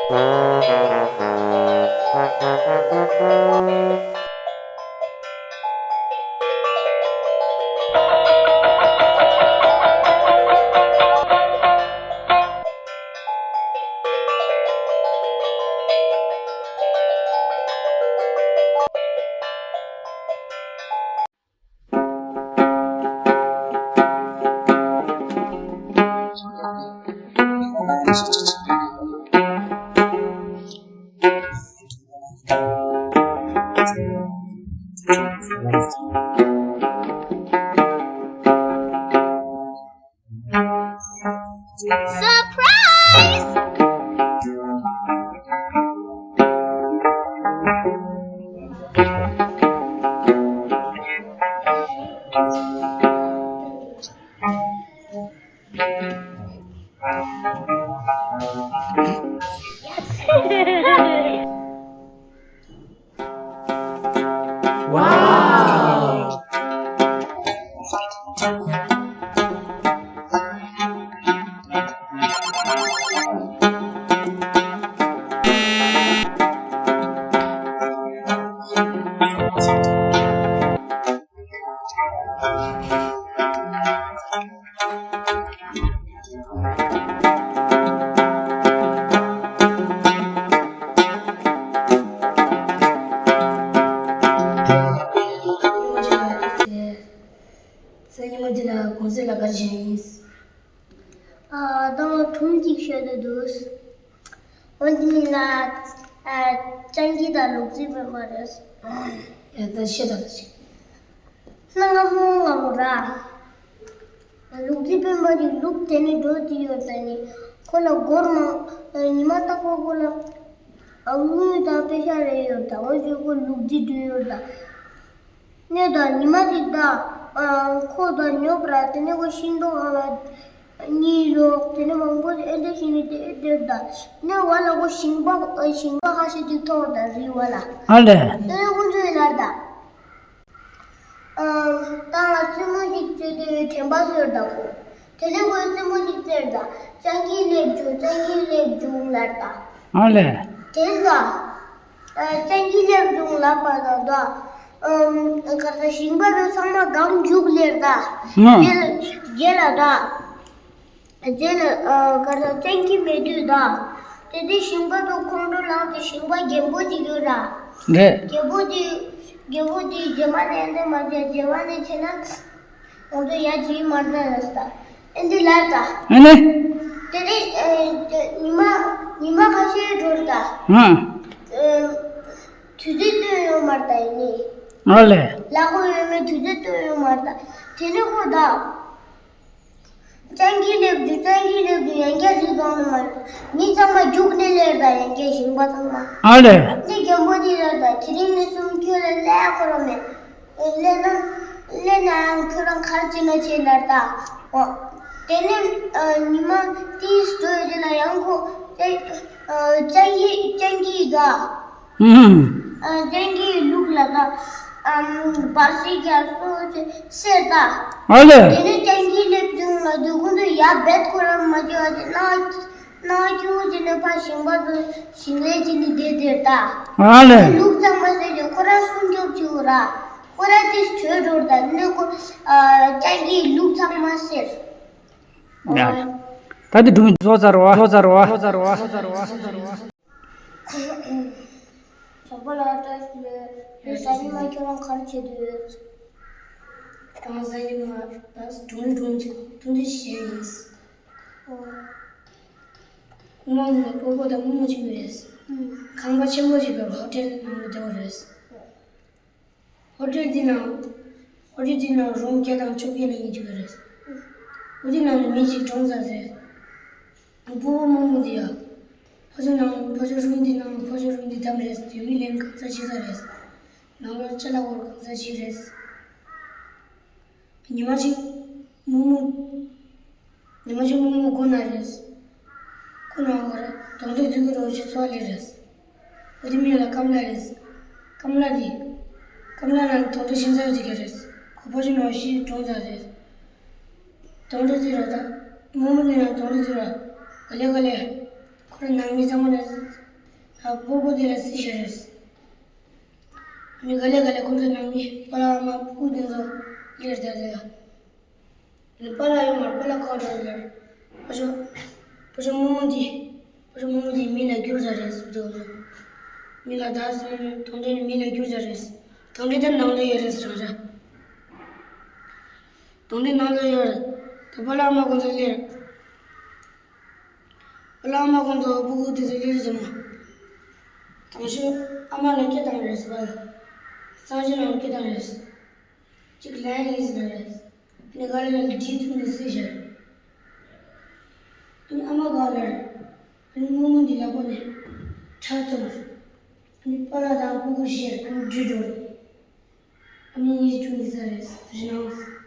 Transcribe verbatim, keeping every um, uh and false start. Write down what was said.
Surprise! Wow! སང་ཉིན་མ་འདི་ལ་གུང་སེང་ལ་ག་རེ་བྱས་ཡིན། ཨ། ད་ང་སྒྲུང་གཅིག་ཤོད་འདོད་འདུག་འོ་འདི་ནི་ལ། ཨ། སྤྱང་ཀི་དང་ལུག་རྫི་སྤུན་པ་རེད། ཡ་ད་བཤད་ད་ད་ཅིག་གནའ་སྔ་མོ་སྔ་མོ་ར། ལུག་རྫི་སྤུན་པ་ཅིག་ལུག་དེད་ནས་འགྲོ་དུས་ཡོད་ད་ནི། ཁོ་ལ་སྒོར་མང་། ཉི་མ་རྟག་པར་ཁོ་ལ། ཨ། དངུལ་དང་པེ་ཤ་རེ་ཡོད་ད། འོ་ཅོག་ཁོ་ལུག་རྫི་འགྲོ་ཡོད་ད། ནས་ད་ཉི་མ་ཅིག་ད། ཨ། ཁོ་ད་ཉོབ་ར། དེ་ནས་ཁོ་ཤིང་ཏོག་སྒང་ལ་གཉིད་ལོག་དེ་ནས་མང་པོ་ཨེ་འདྲ་ཞིག་ནས་དེ་ཨེ་འདྲ་ད། ནས་བ་ལ་ཁོ་ཞིང་པ། ཨ། ཞིང་པ་ཁ་ཤས་ཅིག་ཐུག་ད་རི་བ་ལ། ཨ་ལས། དེ་ནས་ཁོ་ཚོས་ལབ་ད། ཨ། ད་ང་རྩེད་མོ་ཞིག་རྩེ་དུས་དྲན་པ་གསོས་ད་ཁོ། དེ་ནས་ཁོས་རྩེད་མོ་ཞིག་རྩེས་ད། སྤྱང་ཀི་སླེབས་བྱུང་། སྤྱང་ཀི་སླེབས་བྱུང་ལབ་ད། ཨ་ལས། དེ་ལ། ཨ། སྤྱང་ཀི་སླེབས་བྱུང་ལབ་པ་དང་ད། ཨམ། ག་རེ་ཟེར། ཞིང་པ་ཚོ་ཚང་མ་སྒང་མཇུག་སླེབས་ད། ཨང་། རྗེས་ལ། རྗེས་ལ་ད། རྗེས་ལ། ཨ། ག་རེ་ཟེར། སྤྱང་ཀི་མེད་དུས་ད། དེ་དུས་ཞིང་པ་ཚོ་ཁོང་ཁྲོ་ལངས་ཏེ། ཞིང་པ་རྒན་པོ་ཅིག་ཡོད་ར། རེད། རྒན་པོ་དེ། རྒན་པོ་དེ་རྗེས་མ་ནས་འདི་མ་བྱས། རྗེས་མ་ནས་བྱས་ན། ང་ཚོ་ཡ་ཇི་མར་ན་རེད་ད། ཨེ་འདི་ལ་ད། ཨ་ནི། དེ་ནས། ཨེ། དེ་ཉི་མ། ཉི་མ་ཁ་ཤས་འགྲོ་རེད་ད། ཨ། ཨེ། དུས་ཚོད་སྟོན་ཡོད་མ་རེད་ད་ཡིན་ནི། ཨ་ལས། ལ་ཁོ་ཡོད་མེད་དུས་ཚོད་སྟོན་ཡོད་མ་རེད་ད། དེ་ནས་ཁོ་ད། སྤྱང་ཀི་སླེབས་རྒྱུ། སྤྱང་ཀི་སླེབས་རྒྱུ། ཡང་བསྐྱར་རི་སྒང་ནས་མར། མི་ཚང་མ་རྒྱུགས་ནས་སླེབས་ད། ཡང་བསྐྱར་ཞིང་པ་ཚང་མ། ཨ་ལས། འདི་རྒན་པོ་འདི་ལ་ད། དེ་རིང་ནས་བཟུང་ཁྱོད་ལ་ཀླད་ཁོ་རང་མེད། ཀླད་ན། ཀླད་ན་ཡང་ཁྱོད་རང་ག་རེ་བྱེད་ན་བྱེད་ལབ་ད། འོ། དེ་ནས། ཨ། ཉི་མ་ཏིས་འགྲོ་ཡི་དེ་ན་ཡང་ཁོ། ཨ། སྤྱང་ཀི། སྤྱང་ཀི་ད། ཨུམ། ཨ། སྤྱང་ཀིའི་ལུག་ལ་ད། ཨམ། བར་སྲིད་རྒྱ་སོ་ཅེས་ཟེར་ད། ཨ་ལས། དེ་ནས་སྤྱང་ཀི་སླེབས་བྱུང་ལ་དུས་ཁོང་ཚོས་ཡར་རྦད་ཁོ་རང་མ་བྱེད་པ་ཅིག་གནང་། གནང་རྒྱུ་ཅིག་ནས་ཕར་ཞིང་པ་ཚོ་ཞིང་ལས་བྱེད་ནས་བསྡད་དེར་ད། ཨ་ལས། ལུག་ཚང་མ་ཟེར་གྱི་ཁོ་རང་སྲུང་སྐྱོབ་བྱེད་དགོས་ར། ཁོ་རང་དེ་བྲོས་འགྲོ་ད་ནས་ཁོ། ཨ། སྤྱང་ཀིའི་ལུག་ཚང་མ་ཟེར། ཡ། ད་འདི་སྒྲུང་རྫོགས་ཚར་བ། རྫོགས་ཚར་བ། རྫོགས་ཚར་བ། རྫོགས་ཚར་བ། ཞོགས་པ་ལ་བཀྲ་ཤིས་བདེ་ལེགས། སང་ཉིན་མ་ཁྱོད་རང་ག་རེ་བྱེད་འདོད་ཡོད། ད་སང་ཉིན་མ་ད་སྒྲུང་སྒྲུང་ཅིག་ཐུང་ཐུང་ཞིག་བཤད་ཡིན། ཨོ། སྔོན་མ་སྤོ་བོ་དང་རྨོ་མོ་གཅིག་ཡོད་རེད། ཨུམ། ཁང་པ་ཆེན་པོ་ཞིག་གི་ཧོ་ཊེལ་ནང་ལ་བསྡད་པ་རེད། ཧོ་ཊེལ་འདི་ནང་། ཧོ་ཊེལ་འདི་ནང་རུམ་བརྒྱ་དང་བཅོ་བརྒྱད་ལ་ཡིན་གྱི་ཡོད་རེད། འོ་དེ་ནང་ལ་མི་གཅིག་གྲོངས་ཚར་རེད། སྤོ་བོ་རྨོ་མོ་འདི་ཡ། ཕ་ཆུང་ནང་། ཕ་ཆུང་རུམ་འདི་ནང་། ཕ་ཆུང་རུམ་འདི་བསྡམས་རེད། དེ་མི་ལན་གང་ཚ་ཆེ་ས་རེད། ནང་ལོགས་ཅ་ལག་སྐོར་གང་ཚ་ཆེ་རེད། ཉི་མ་གཅིག་རྨོ་མོ། ཉི་མ་གཅིག་རྨོ་མོ་སྒོ་ན་རེད། སྒོ་ན་བར་དོང་དུ་འཛུལ་གྱི་རོགས་ཞེས་འཚོ་བ་ལས་རེད། འོ་དེ་མིང་ལ་ཀམ་ལ་རེད། ཀམ་ལ་དེ། ཀམ་ལ་ལ་དོང་དུ་ཤིང་ཚར་འཛུལ་གྱི་རེད། ཁོ་ཕོ་ཆུང་ནང་ཤི་གྲོངས་ཚར་རེད། དོང་དུ་འཛུལ་ར་ད། རྨོ་མོ་དེ་ན་དོང་དུ་འཛུལ་ར། ག་ལེ་ག་ལེ། ཁོ་ ཁོ་ནང་མི་ཚང་མ་ལ་ཨ་སྤུ་གུ་དེ་ལ་སྲིད་ཤ་རེད། མི་ག་ལེ་ག་ལེ་ཁོང་ཚོ་ནང་མི་པ་ལགས་ཨ་མ་སྤུ་གུ་དེ་ཚོ་ལེར་བསྡད་དེ་ལ། ནི་པ་ལགས་ཡོད་མར་པ་ལགས་ཁོ་རེད་ལ། པ་ཤོ་པ་ཤོ་མོ་མོ་དེ་པ་ཤོ་མོ་མོ་དེ་མི་ལ་འགྱུར་ས་རེད་ཟེར་དེ་ཚོ། མི་ལ་ད་སོང་དོན་དེ་ནི་མི་ལ་འགྱུར་ས་རེད། དོན་དེ་ད་ནང་ལ་ཡོད་རེད་ཟེར་ར། དོན་དེ་ནང་ལ་ཡོད་རེད། ད་པ་ལགས་ཨ་མ་ཁོང་ཚོ་ལེར། བླ་མ་ཁོང་ཚོ་སྤུ་གུ་དེ་ཚོ་སླེབས་སོང་། དང་ཤོས་ཨ་མ་ལ་སྐད་བཏང་རེད་ཟེར་བ། སང་ཞོགས་ནང་སྐད་བཏང་རེད། གཅིག་ལན་ཡིན་ཟེར་རེད། ནི་ག་ལེ་ལ་འདྲིས་ཐུག་ནས་སྲིད་ཤར། ཨ་ནི་ཨ་མ་ག་ལེར། ཨ་ནི་རྨོ་མོ་འདི་ལ་ཁོ་ནས་ཁྲག་འཐུང་། ཨ་ནི་པ་ལགས་དང་སྤུ་གུ་བཤེར་ཨ་ནི་འདྲི་འགྲོ་རེད། ཨ་ནི་ངས་ཆུང་གི་ས་རེད་ཟེར་ནང་།